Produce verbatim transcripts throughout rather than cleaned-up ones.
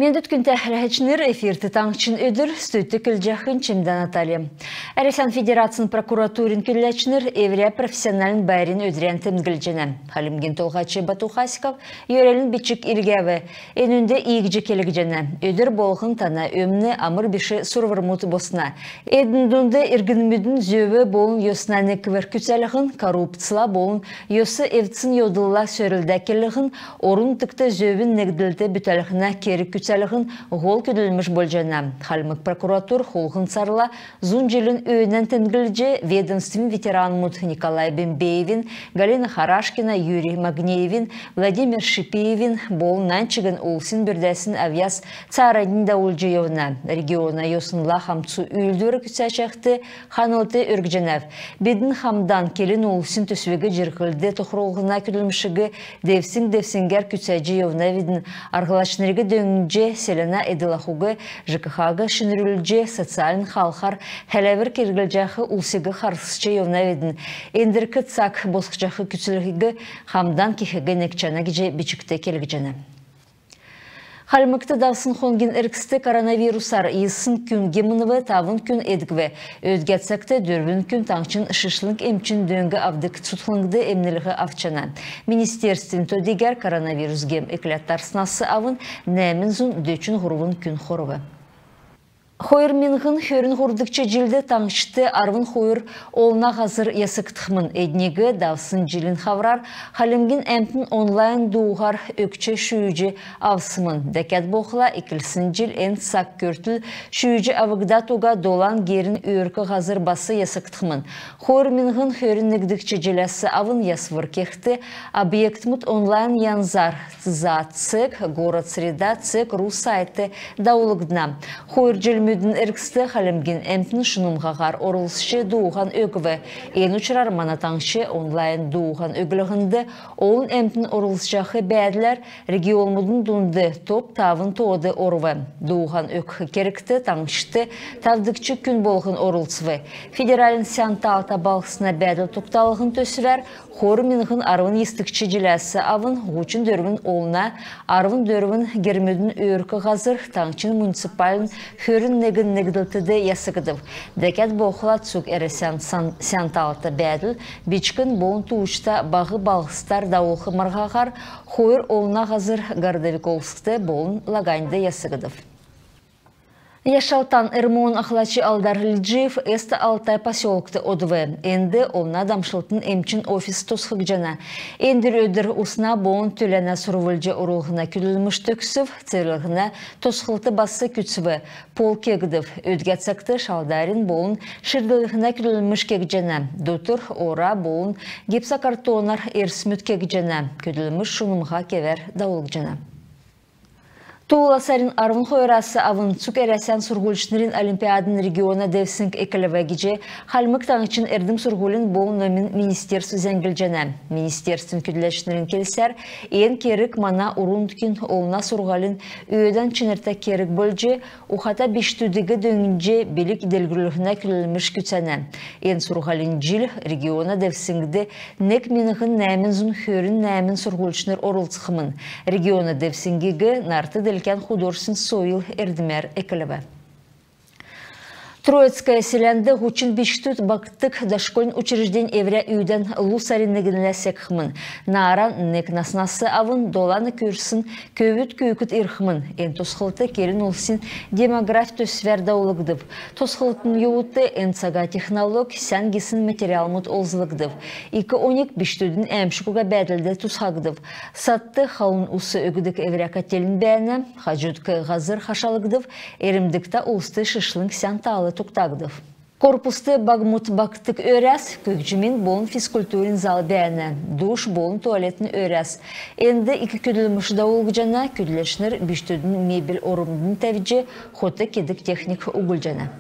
Мендвт, күндтә хәләһәчнр! Эфирт «Таңһчин өдр», студьд көдлҗәхнь Чимдә Наталья. Әрәсән Федерацин прокуратурин көдләчнр эврә профессиональн байрин өдрән темдглҗәнә. Хальмгин Толһач Бату Хасиков йөрәлин бичг илгәв. Энүнд иигҗ келгдҗәнә: өдр болһн тана өмн амр биш сурврмуд босна. Эдн дунд иргнмүдин зөв болн йосна неквр күцәлһн, коррупцла болн йос эвдсн йовдлла сөрлдә келһн, орн-нутгт зөвин негдлт бүтәлһнә керг күцәлһн һол көдлмш болҗана. Хальмг прокуратур хулһн сарла зун җилин өөнән темдглҗ, ведомствин ветеранмуд Николай Бембеевин, Галина Харашкина, Юрий Магнеевин, Владимир Шипеевин болн нань чигн улсин бүрдәсн авъяс цааранднь давулҗ йовна. Региона йоснла хамцу үүлдвр күцәҗәхд ханлт өргҗәнәв. Бидн хамдан келн улсин төсвиг җирһлд тохрулһна көдлмшиг девсң-девсңгәр күцәҗ йовнавидн. Арһлачнриг дөңнҗ, селәнә эдл-ахуг, ЖКХ-г шинрүлҗ, социальн халхар хәләвр керглҗәх улсиг харсҗ йовнавидн. Эндрк цаг босхҗах күцлиг хамдан кехиг некҗәнә гиҗ бичгт келгдҗәнә. Хальмгт давсн хонгин эргцд коронавирусар йисн күн гемнв, тавн күн эдгв. Өдгә цагт дөрвн күн таңһчин шишлң эмчин дөң авдг цутхлңд эмнлһ авчана. Министерствин то-дигәр коронавирус гем экләд тарснас авн нәәмн зун дөчн һурвн күн хорв. Хойр миңһн хөрн һурвдгч җилд таңһчд арвн хойр олна һазр ясгдхмн. Эдниг давсн җилин хаврар Хальмгин әмтн онлайн дууһар өгч шүүҗ авсмн. Дәкәд болхла, эклсн җил эн цаг күртл шүүҗ авгдад уга долан герин өөрк һазр бас ясгдхмн. Хойр миңһн хөрн негдгч җиләс авн ясвр кехд объектмуд онлайн янзар за цег город среда цег ру сайтд давулгдна. Хойр җилмүдин эргцд Хальмгин әмтн шунмһаһар орлцҗ дууһан өгв. Эн учрар мана таңһч онлайн дууһан өглһнд олн әмтн орлцҗах бәәдләр регионмудын дунд топ тавн тоод орв. Дууһан өгх кергт таңһчд тавдгч күн болһн орлцв. Федеральн сән таалта балһсна бәәдл тогталһн төсвәр хойр миңһн арвн йисдгч җиләс авн һучн дөрвн олна, арвн дөрвн гермүдин өөрк һазр таңһчин муниципальн хөрн негн негдлтд ясгдв. Дәкәд болхла, цуг Әрәсән сән таалта бәәдл бичкн болн тууҗта баһ балһсдар давулх марһаһар хойр олна һазр Городовиковскд болн Лаганьд ясгдв. Яшалтан РМО-н ахлач Алдар Лиджиев Эсто-Алтай поселкд одв. Энд олна дамшлтын эмчин офис тосхгдҗана. Эндр өдр усна болн түләнә сурвлҗ орулһна көдлмш төгсв. Цеврллһнә тосхлт бас күцв. Пол кегдв. Өдгә цагт шалдарин болн ширдллһнә көдлмш кегдҗәнә. Дотр ора болн гипсокартонар эрсмүд кегдҗәнә. Көдлмш шунмһа кевәр давулгдҗана. Туула сарин арвн хойрас авн цуг Әрәсән сурһульчнрин олимпиадин региона девсңг эклв гиҗ Хальмг Таңһчин эрдм-сурһулин болн номин министерств зәңглҗәнә. Министерствин көдләчнрин келсәр, эн керг мана орн-нутгин олна сурһулин өөдән чинртә керг болҗ, ухата бичкдүдиг дөңнҗ, билг делгрүллһнә көдлмш күцәнә. Эн сурһулин җил региона девсңгд нег миңһн нәәмн зун хөрн нәәмн сурһульчнр орлцхмн. Региона девсңгиг нарт-делкән художественн сойл эрдмәр эклв. Троицкое селәнд һучн бичкдүд багтдг дошкольн учреждень эврә үүдән лу сарин негнлә секхмн. Нааран нег наснас авн долан күрсн көвүд күүкд ирхмн. Эн тосхлт келн улсин «Демографь» төсвәр давулгдв. Тосхлтын йовудт эн цага технолог, сән гисн материалмуд олзлгдв. Ик оньг бичкдүдин әәмшг уга бәәдлд тусхагдв. Садт халун ус өгдг эврә котельн бәәнә. Хаҗудк һазр хашалгдв. Эрмдгтә улст шишлң сән таал тогтагдв. Корпуст багмуд багтдг өрәс, көгҗмин болн физкультурин зал бәәнә, душ болн туалетин өрәс. Энд ик көдлмш давулгдҗана. Көдләчнр бичкдүдин мебель ормднь тәвҗ, хот кедг техник углҗана.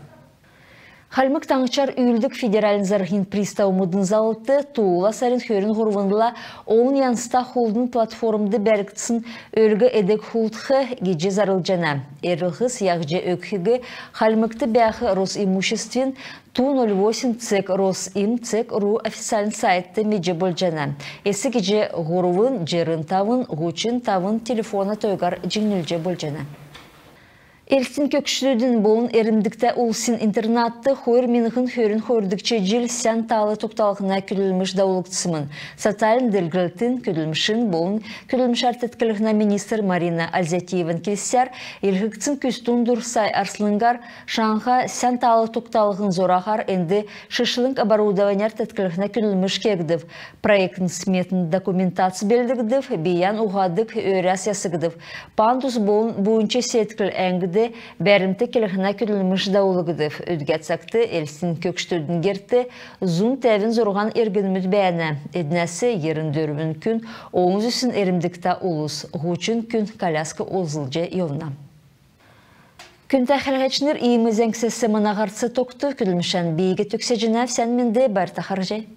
Хальмг Таңһчар үүлддг федеральн зарһин приставмудын залвр туула сарин хөрн һурвнла олн янзта хулдын платформд бәргдсн өлг-эдг хулдх гиҗ зарлҗана. Эрлһс яһҗ өгхиг Хальмгт бәәх Росимуществин ту ноль восемь цег росим цег ру официальн сайтд медҗ болҗана. Эс гиҗ һурвн җирн тавн һучн тавн телефона тооһар җиңнүлҗ болҗана. Элстин көгшдүдин болн эрмдгтә улсин интернатд хойр миңһн хөрн хойрдгч җил сән таал тогталһна көдлмш давулгдсмн. Социальн делгрлтин, көдлмшин болн көдлмшәр тетклһнә министр Марина Ользятиеван келсәр, илгәгдсн күстүн дурсай арслңгар шаңһа сән таал тогталһн зураһар энд шишлң оборудованяр тетклһнә көдлмш кегдв. Проектн-сметн документац белдгдв, бийән уһадг өрәс ясгдв. Пандус болн буйнч седкл әңгд бәрмт келһнә көдлмш давулгдв. Өдгә цагт Элстин көгшдүдин герт зун тәвн зурһан иргнмүд бәәнә. Эднәс йирн дөрвн күн олн зүсн эрмдгтә улс, һучн күн коляскар олзлҗ йовна. Күндтә хәләһәчнр, иим зәңгсәс мана һарц тогтв. Көдлмшән би төгсәҗәнәв. Сән менд, байрта харһий.